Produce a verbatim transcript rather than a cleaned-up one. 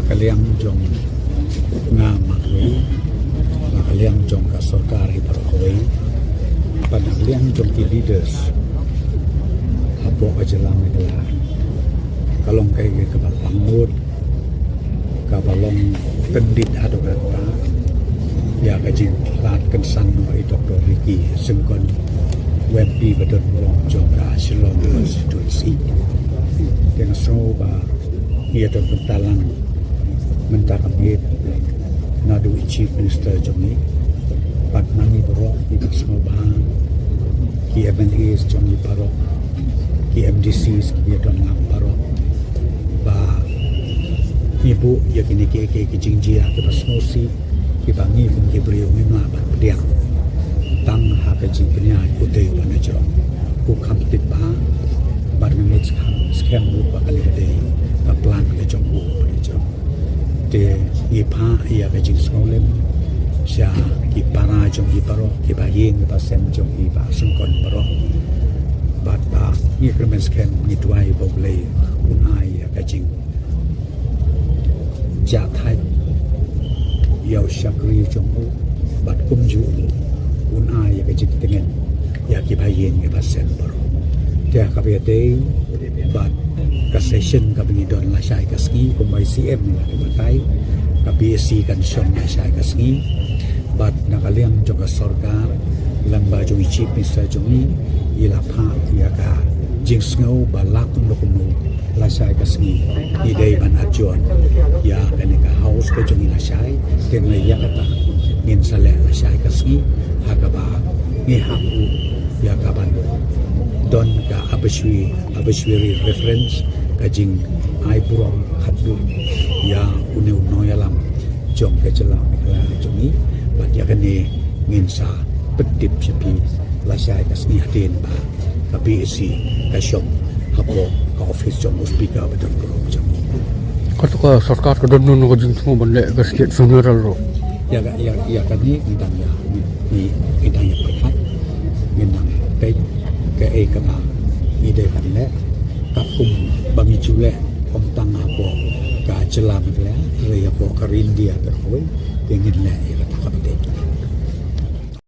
Ka liang jong nga marwei, ka liang jong ka sorkar hi baroh kawei, bad ka liang jong ki leaders hapoh ka jylla Meghalaya, ka long kaei kaba pangnud, kaba long kyndit haduh katta ïa ka jingïaid kynsan noh i Doctor Ricky Syngkon, u M P ba don burom jong ka Shillong Constituency. Te nga sngew ba ngi ïa don bynta lang mynta ka miet naduh i Chief Minister jong ngi, bad ma ngi baroh kiba sngewbha, ki M L As jong ngi baroh, ki M D Cs kiba don lang baroh, ba ngi buh ïa kine kiei kiei ki jingjia kiba sngewsih, kiba ngi kum ki briew ngim lah ban pdiang tang ha ka jingpynïaid utei uba na jrong. U kham tip bha, bad ngi ngeit skhem, skhem ruh ba kane ka dei ka plan ka jong u uba na jrong. Te ngi phah ïa ka jingsngewlem sha ki para jong i baroh, kiba ïing kiba sem jong i Bah Syngkon baroh, bad ba ngi kyrmen skhem, ngi duwai ba U Blei un ai ïa ka jing jahthait ïa u shakri jong u, bad kumjuh un ai ïa ka jingtngen ïa kiba ïing kiba sem baroh. Te ha kaba ïadei bad ka session kaba ngi don lashai ka sngi, kumba i C M i la batai, ka B A C kan shong lashai ka sngi, bad na ka liang jong ka sorkar lyngba jong i Chief Minister jong ngi, i la phah ïa ka jingsngew ba la kumno kumno lashai ka sngi ngi dei ban adjourn ïa kane ka House ka jong ngi lashai. Te na ïa kata ngin sa leh lashai ka sngi ha kaba ngi hap ïa ka ban don ka Abashwi, Abashwiri Reference, ka jingai burom khatduh ïa une u nongïalam jong ka jylla Meghalaya jong ngi. Bad ïa kane ngin sa pyntip sha phi lashai ka sngi hadien ba ka B A C ka shong hapoh ka office jong u Speaker ba don burom jong ngi. Kato ka sorkar ka don noh ka jingsngew ban leh ka state funeral ruh. Ïa ka, ïa, ïa kane ngi dang ïa, ngi, ngi, ngi dang ïa pyrkhat, ngi dang peit kaei kaba ngi dei ban leh, katkum ba ngi ju leh ym tang hapoh ka jylla Meghalaya, hynrei hapoh ka Ri India baroh kawei, te ngin leh ïa